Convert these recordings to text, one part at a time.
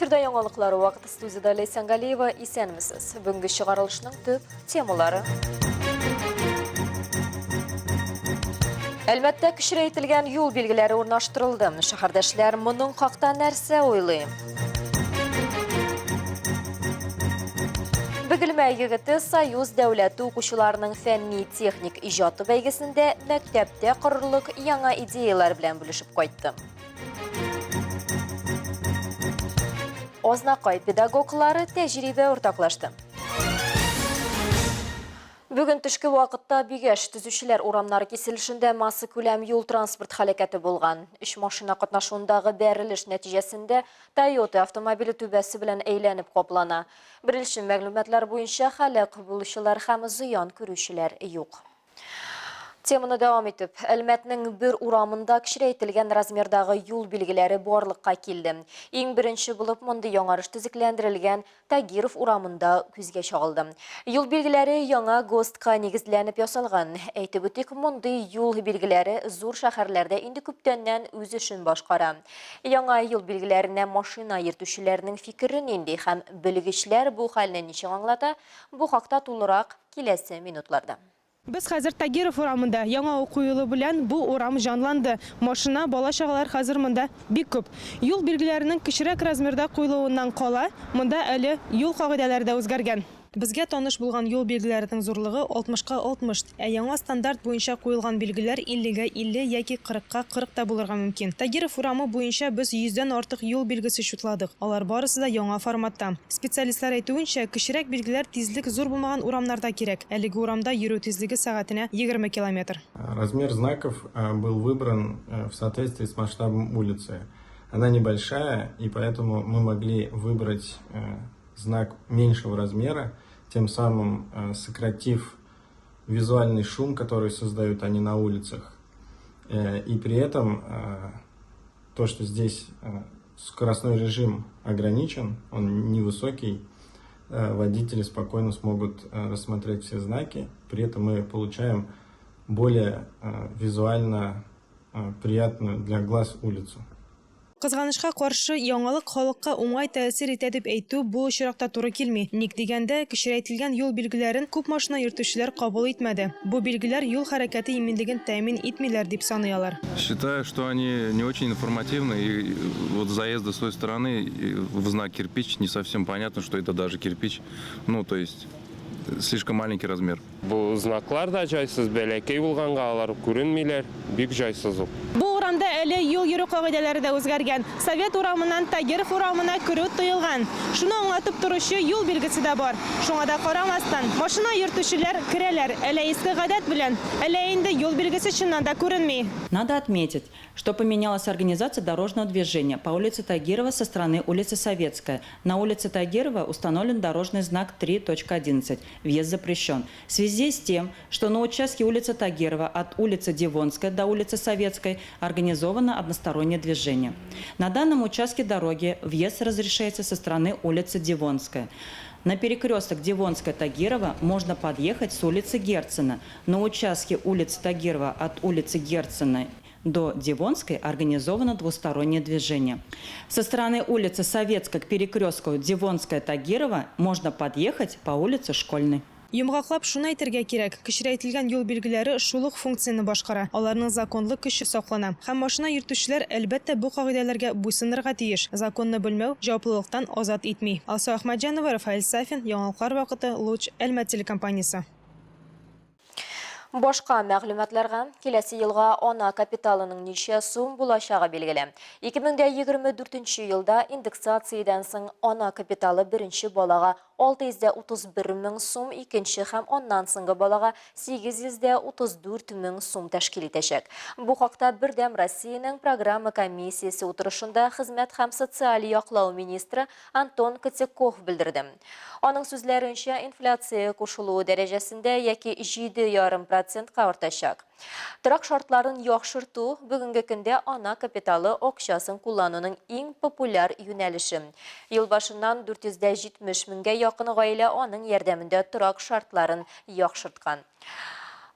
Эфирда яңалыклар вакыты студияда Ләйсән Галиева. Исәнмесез. Бүгенге чыгарылышның төп темалары. Әлмәттә кечерәйтелгән юл билгеләре урнаштырылды. Шәһәрдәшләр моның хакта нәрсә уйлый? Бөгелмә егете Союз дәүләте укучыларының фәнни-техник иҗаты бәйгесендә мәктәптә корырлык яңа идеяләр белән бүлешеп кайтты. Азнакай педагоглары тәҗрибә уртаклашты. Бүген төшке вакытта Бигәш төзүчеләр урамнары киселешендә массакүләм юл-транспорт һәлакәте булган. Өч машина катнашуындагы бәрелеш нәтиҗәсендә Toyota автомобиле түбәсе белән әйләнеп каплана. Беренче мәгълүматлар буенча һәлак булучылар һәм зыян күрүчеләр юк. Теманы дәвам итеп, Әлмәтнең бер урамында кечерәйтелгән размердагы юл билгеләре барлыкка килде. Иң беренче булып мондый яңарыш төзекләндерелгән Тагиров урамында күзгә чагылды. Юл билгеләре яңа ГОСТка нигезләнеп ясалган. Әйтеп үтик, мондый юл билгеләре зур шәһәрләрдә инде күптәннән үз эшен башкара. Яңа юл билгеләренә машина йөртүчеләрнең фикере нинди һәм белгечләр бу хәлне ничек аңлата, бу хакта тулырак киләсе минутларда. Без хәзер Тагиров урамында. Яңа уку елы белән бу урам җанланды. Машина, бала-чагалар хәзер монда бик күп. Юл билгеләренең кечерәк размерда куелуыннан кала, монда әле юл кагыйдәләре дә үзгәргән. Безгә таныш булган юл билгеләренең зурлыгы алтмышка алтмыш, ә яңа стандарт буенча куелган билгеләр иллегә 50 яки кырыкка 40 та булырга мөмкин. Тагиров урамы буенча без йөздән артык юл билгесе чутладык, алар барысы да яңа форматта. Специалистлар әйтүенчә, кечерәк билгеләр тизлек зур булмаган урамнарда кирәк. Әлеге урамда йөрү тизлеге сәгатенә 20 километр. Размер знаков был выбран в соответствии с масштабом улицы. Она небольшая, и поэтому мы могли выбрать знак меньшего размера, тем самым сократив визуальный шум, который создают они на улицах. И при этом то, что здесь скоростной режим ограничен, он невысокий, водители спокойно смогут рассмотреть все знаки. При этом мы получаем более визуально приятную для глаз улицу. Кызганычка каршы, яңалык халыкка уңай тәэсир итә дип әйтү бу очракта туры килми. Ник дигәндә, кечерәйтелгән юл билгеләрен күп машина йөртүчеләр кабул итмәде. Бу билгеләр юл хәрәкәте иминлеген тәэмин итмиләр, дип саный алар. Считаю, что они не очень информативны и вот заезды с той стороны в знак кирпич не совсем понятно, что это даже кирпич. Ну, то есть слишком маленький размер. Бу знаклар да җайсыз, бәләкәй булганга алар күренмиләр, бик җайсыз ул. Бу урамда әле юл йөрү кагыйдәләре дә үзгәргән. Совет урамыннан Тагиров урамына керү тыелган. Шуны аңлатып торучы юл билгесе дә бар. Шуңа да карамастан, машина йөртүчеләр керәләр, әллә иске гадәт белән, әллә инде юл билгесе чыннан да күренми. Надо отметить, что поменялась организация дорожного движения по улице Тагирова со стороны улицы Советская. На улице Тагирова установлен дорожный знак 3.11 «Въезд запрещен». В связи с тем, что на участке улицы Тагирова от улицы Девонской до улицы Советской организовано одностороннее движение. На данном участке дороги въезд разрешается со стороны улицы Девонская. На перекресток Девонская-Тагирова можно подъехать с улицы Герцена. На участке улицы Тагирова от улицы Герцена до Девонской организовано двустороннее движение. Со стороны улицы Советской к перекрестку Девонская-Тагирова можно подъехать по улице Школьной. Йомгаклап шуны әйтергә кирәк, кечерәйтелгән юл билгеләре шул ук функцияне башкара, аларның законлы көче саклана. Һәм машина йөртүчеләр, әлбәттә, бу кагыйдәләргә буйсынырга тиеш. Законны белмәү җаваплылыктан азат итми. Алсу Әхмәтҗанова, Рафаэль Сафин, Яңалыклар вакыты, Луч, Әлмәт телекомпаниясе. Башка мәгълүматларга киләсе елга ана капиталының ничә сум булачагы билгеле. 2024 елда индексациядән соң ана капиталы беренче балага 631 мең сум, икенче һәм аннан соңгы балага 834 мең сум тәшкил итәчәк. Бу хакта Бердәм Россиянең программа комиссиясе утырышында хезмәт һәм социаль яклау министры Антон Котяков белдерде. Аның сүзләренчә, инфляция кушылуы дәрәҗәсендә яки 7,5 процентка артачак. Торак шартларын яхшырту, бүгенге көндә ана капиталы акчасын куллануның иң популяр юнәлеше. Ел башыннан 470 меңгә якын гаилә аның ярдәмендә торак шартларын яхшырткан.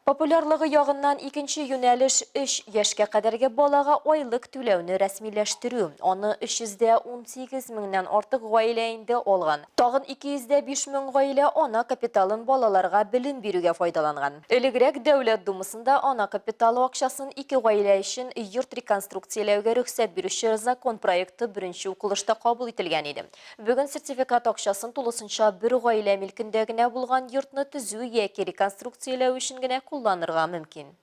Популярлыгы ягыннан икенче юнәлеш, өч яшькә кадәрге балага айлык түләүне рәсмиләштерү. Аны 318 меңнән артык гаилә инде алган. Тагын 205 мең гаилә ана капиталын балаларга белем бирүгә файдаланган. Элегрәк Дәүләт Думасында ана капиталы акчасын ике гаилә өчен йорт реконструкцияләүгә рөхсәт бирүче закон проекты беренче укылышта кабул ителгән иде. Бүген сертификат акчасын тулысынча бер гаилә милкендә генә булган йортны төзү яки реконструкцияләү өчен генә кулланырга мөмкин.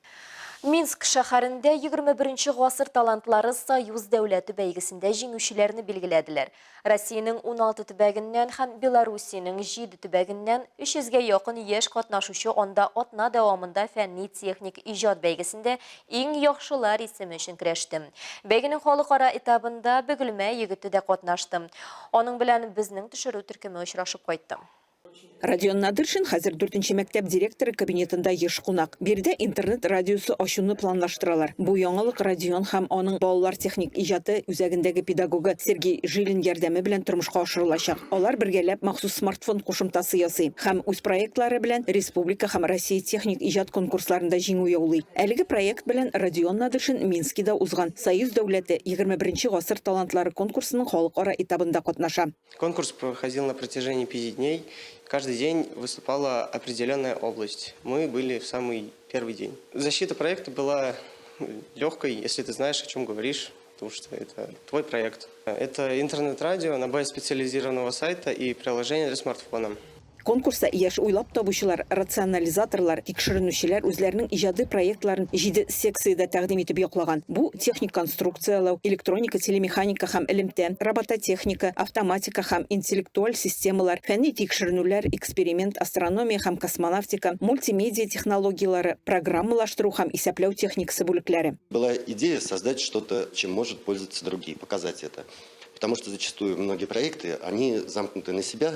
Минск шәһәрендә 21 гасыр талантлары Союз дәүләте бәйгесендә җиңүчеләрне билгеләделәр. Россиянең 16 төбәгеннән һәм Белоруссиянең 7 төбәгеннән 300 гә якын яшь катнашучы анда атна дәвамында фәнни-техник иҗат бәйгесендә иң яхшылар исеме өчен көрәште. Бәйгенең халыкара этабында Бөгелмә егете дә катнашты. Аның белән безнең төшерү төркеме очрашып кайтты. Родион Надыршин хәзер дүртенче мәктәп директоры кабинетында еш кунак. Биредә интернет радиосы ачуны планлаштыралар. Бу яңалык Родион һәм аның балалар техник иҗаты үзәгендәге педагогы Сергей Жилин ярдәме белән тормышка ашырылачак. Алар бергәләп махсус смартфон кушымтасы ясый һәм үз проектлары белән республика һәм Россия техник иҗат конкурсларында җиңү яулый. Әлеге проект белән Родион Надыршин Минскида узган Союз дәүләте, 21 гасыр талантлары конкурсының халыкара этабында катнаша. Конкурс проходил на протяжении пяти дней. Каждый день выступала определенная область. Мы были в самый первый день. Защита проекта была легкой, если ты знаешь, о чем говоришь, потому что это твой проект. Это интернет-радио на базе специализированного сайта и приложения для смартфона. Конкурста яшь уйлап табучылар, рационализаторлар, тикшеренүчеләр үзләренең иҗади проектларын җиде секциядә тәкъдим итеп яклаган. Бу, техник конструкцияләү, электроника, телемеханика һәм элемтә, робототехника, автоматика һәм интеллектуаль системалар, фәнни тикшеренүләр, эксперимент, астрономия һәм космонавтика, мультимедиа технологияләре, программалаштыру һәм исәпләү техникасы бүлекләре. Была идея создать что-то, чем может пользоваться другие, показать это. Потому что зачастую многие проекты, они замкнуты на себя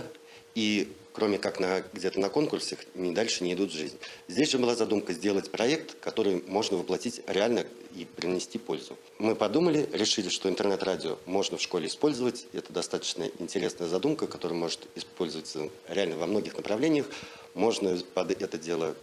и кроме как на, где-то на конкурсах, ни дальше не идут в жизнь. Здесь же была задумка сделать проект, который можно воплотить реально и принести пользу. Мы подумали, решили, что интернет-радио можно в школе использовать. Это достаточно интересная задумка, которая может использоваться реально во многих направлениях. Можно под это дело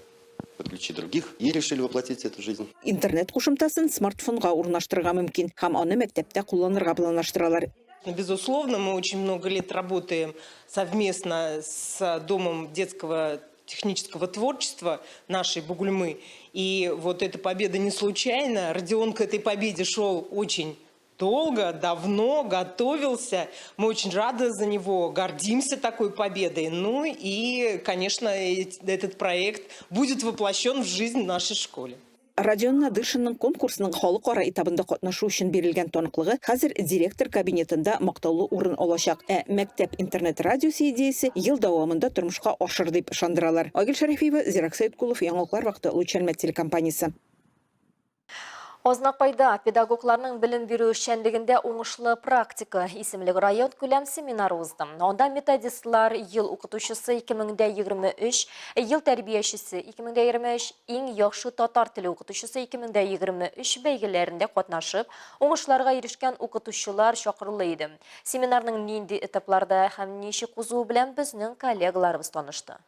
подключить других и решили воплотить это в жизнь. Интернет кушымтасын смартфонга урнаштырырга мөмкин һәм аны мәктәптә кулланырга планлаштыралар. Безусловно, мы очень много лет работаем совместно с Домом детского технического творчества нашей Бугульмы. И вот эта победа не случайна. Родион к этой победе шел очень долго, давно, готовился. Мы очень рады за него, гордимся такой победой. Ну и, конечно, этот проект будет воплощен в жизнь в нашей школе. Родион Надыршинның конкурсның халыкара этабында катнашу өчен бирелгән таныклыгы хәзер директор кабинетында мактаулы урын алачак. Ә мәктәп интернет-радиосы идеясе ел дәвамында тормышка ашыр дип ышандыралар. Айгөл Шәрәфиева, Зирак Сәеткулов, Яңалыклар вакыты, Луч Әлмәт телекомпаниясе. Азнакайда педагогларның белем бирү эшчәнлегендә уңышлы практика исемле районкүләм семинар узды. Анда методистлар Ел укытучысы 2023, Ел тәрбиячесе 2023, Иң яхшы татар теле укытучысы 2023 бәйгеләрендә катнашып, уңышларга ирешкән укытучылар чакырулы иде. Семинарның нинди этапларда һәм ничек узуы белән безнең коллегаларыбыз танышты.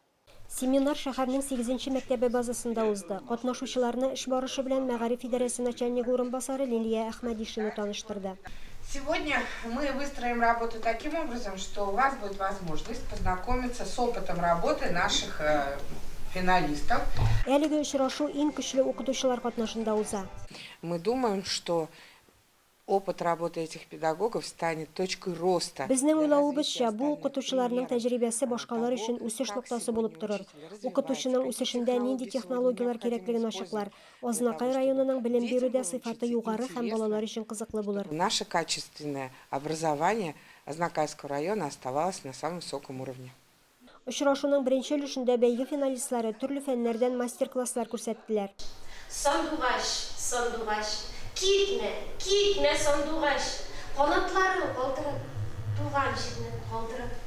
Семинар шәһәрнең сигезенче мәктәбе базасында узды. Катнашучыларны эш барышы белән мәгариф идарәсе начальнигы урынбасары Лилия Әхмәдишина таныштырды. Сегодня мы выстроим работу таким образом, что у вас будет возможность познакомиться с опытом работы наших э, финалистов. Әлеге очрашу иң көчле укытучылар катнашында уза. Мы думаем, что Опыт работы этих педагогов станет точкой роста. Безнең уйлавыбызча, бу укытучыларның тәҗрибәсе башкалар өчен үсеш ноктасы булып торыр. Укытучының үсешендә нинди технологияләр кирәклеген ачыклар. Азнакай районының белем бирүдә сыйфаты югары һәм балалар өчен кызыклы булыр. Наше качественное образование Азнакайского района оставалось на самом высоком уровне. Очрашуның беренче өлешендә бәйге финалистлары төрле фәннәрдән мастер-класслар күрсәттеләр. Сандугач, сандугач, китмә, китмә, сандугач, Канатларың калдырып, туган җирне калдырып.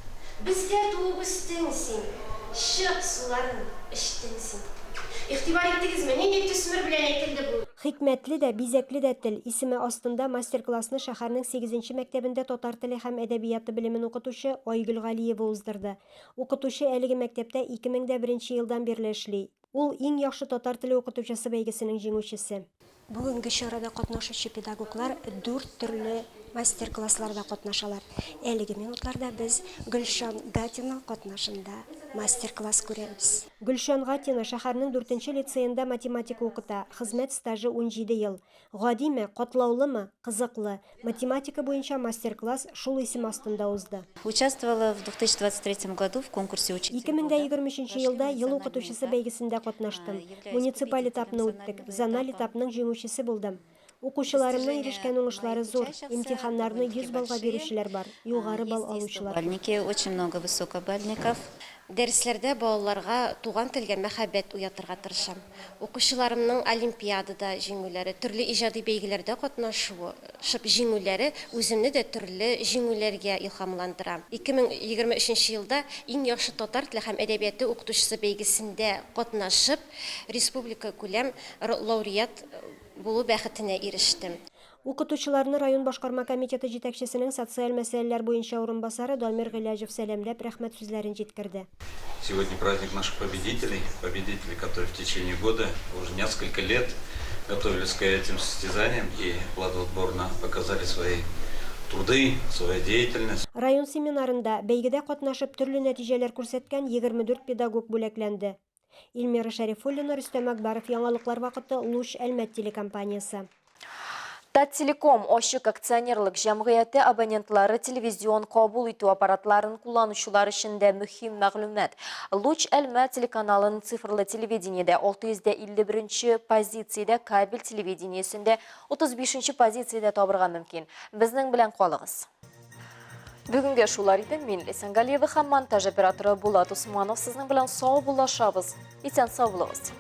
Бездә туып үстең син, чык суларын эчтең син. Игътибар иттегезме, нинди төсмер белән әйтелде бу? Хикмәтле дә, бизәкле дә тел исеме астында мастер-классны шәһәрнең сигезенче мәктәбендә татар теле һәм әдәбияты белемен укытучы Айгөл Галиева уздырды. Укытучы әлеге мәктәптә 2001 нче елдан бирле эшли. Ул Иң яхшы татар теле укытучысы бәйгесенең җиңүчесе. Бүгенге чарада катнашучы педагоглар дүрт төрле мастер-классларда катнашалар. Әлеге минутларда без Гөлшан Гатина катнашында мастер-класс күрәбез. Гөлшан Гатина шәһәрнең дүртенче лицеенда математика укыта, хезмәт стажы 17 ел. Гадиме, катлаулымы, кызыклы. Математика буенча мастер-класс шул исем астында узды. Участвовала в 2023 году в конкурсе Учитель года. 2023 елда Ел укытучысы бәйгесендә катнаштым. Муниципаль этапны үттек, зональ этапның җиңүчесе булдым. Укучыларымның ирешкән уңышлары зур, имтиханнарны 100 баллга бирүчеләр бар, югары балл алучылар күп. Бальники, очень много высокобальников. Дәресләрдә балаларга туган телгә мәхәббәт уятырга тырышам. Укучыларымның олимпиадада җиңүләре, төрле иҗади бәйгеләрдә катнашуы, шып җиңүләре үземне дә төрле җиңүләргә илһамландыра. 2023 нче елда Иң яхшы татар теле һәм әдәбияты укытучысы бәйгесендә катнашып, республикакүләм лауреат булу бәхетенә ирештем. Укытучыларны район башкарма комитеты җитәкчесенең социаль мәсьәләләр буенча урынбасары Дамир Гыйләҗев сәламләп, рәхмәт сүзләрен җиткерде. Сегодня праздник наших победителей, победителей, которые в течение года, уже несколько лет готовились к этим состязаниям и плодотворно показали свои труды, свою деятельность. Район семинарында, бәйгедә катнашып, төрле нәтиҗәләр күрсәткән 24 педагог бүләкләнде. Эльмира Шәрифуллина, Рөстәм Акбаров, Яңалыклар вакыты, Луч, Әлмәт телекомпаниясе. Таттелеком ачык акционерлык җәмгыяте абонентлары телевизион кабул итү аппаратларын кулланучылар өчен дә мөһим мәгълүмат. Луч Әлмәт телеканалын цифрлы телевидениедә 651 нче позициядә, кабель телевидениесендә 35 нче позициядә табырга мөмкин. Безнең белән калыгыз. Бүгенгә шулар иде. Мин Ләйсән Галиева һәм монтаж операторы Булат Усманов сезнең белән сау булашабыз. Исән сау булыгыз.